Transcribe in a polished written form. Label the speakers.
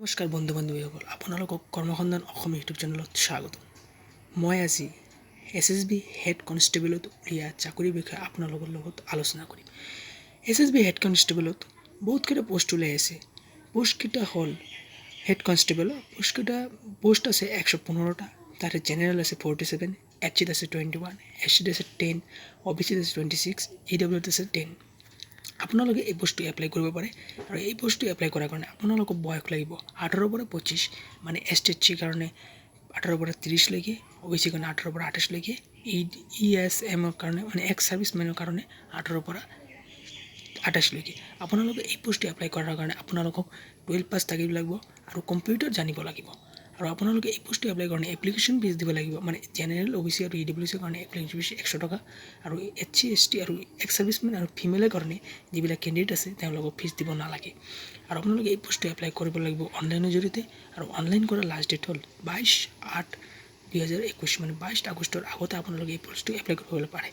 Speaker 1: নমস্কাৰ বন্ধু বান্ধৱীসকল, আপোনালোকক কৰ্মসন্ধান অসম ইউটিউব চেনেলত স্বাগতম। মই আজি এছএছবি হেড কনষ্টেবলত উলিওৱা চাকৰিৰ বিষয়ে আপোনালোকৰ লগত আলোচনা কৰিম। এছএছবি হেড কনষ্টেবলত বহুতকেইটা পোষ্ট ওলাই আছে। পোষ্টকেইটা হ'ল হেড কনষ্টেবলৰ পোষ্টকেইটা, পোষ্ট আছে 115টা। তাতে জেনেৰেল আছে 47, এছ চিত আছে 21, এছ টিত আছে 10, অ' বি চিত আছে 26, ই ডব্লিউত আছে 10। আপোনালোকে এই পোষ্টটো এপ্লাই কৰিব পাৰে আৰু এই পোষ্টটো এপ্লাই কৰাৰ কাৰণে আপোনালোকক বয়স লাগিব 18ৰ পৰা 25, মানে এছ টি, এছ চিৰ কাৰণে 18ৰ পৰা 30লৈকে, অ' বি চিৰ কাৰণে 18ৰ পৰা 28লৈকে, ই ই এছ এমৰ কাৰণে, মানে এক্স ছাৰ্ভিচমেনৰ কাৰণে 18ৰ পৰা 28লৈকে। আপোনালোকে এই পোষ্টটো এপ্লাই কৰাৰ কাৰণে আপোনালোকক 12 পাছ থাকিব লাগিব আৰু কম্পিউটাৰ জানিব লাগিব। আৰু আপোনালোকে এই পোষ্টটো এপ্লাই কাৰণে এপ্লিকেশ্যন ফিজ দিব লাগিব, মানে জেনেৰেল, অ' বি চি আৰু ই ডব্লিউ চিৰ কাৰণে এপ্লিকেশ্যন ফিজ 100 টকা আৰু এছ চি, এছ টি আৰু এক্স ছাৰ্ভিচমেন আৰু ফিমেলৰ কাৰণে যিবিলাক কেণ্ডিডেট আছে, তেওঁলোকক ফিজ দিব নালাগে। আৰু আপোনালোকে এই পোষ্টটো এপ্লাই কৰিব লাগিব অনলাইনৰ জৰিয়তে আৰু অনলাইন কৰাৰ লাষ্ট ডেট হ'ল 22/8/2021, মানে 22 আগষ্টৰ আগতে আপোনালোকে এই পোষ্টটো এপ্লাই কৰিব পাৰে।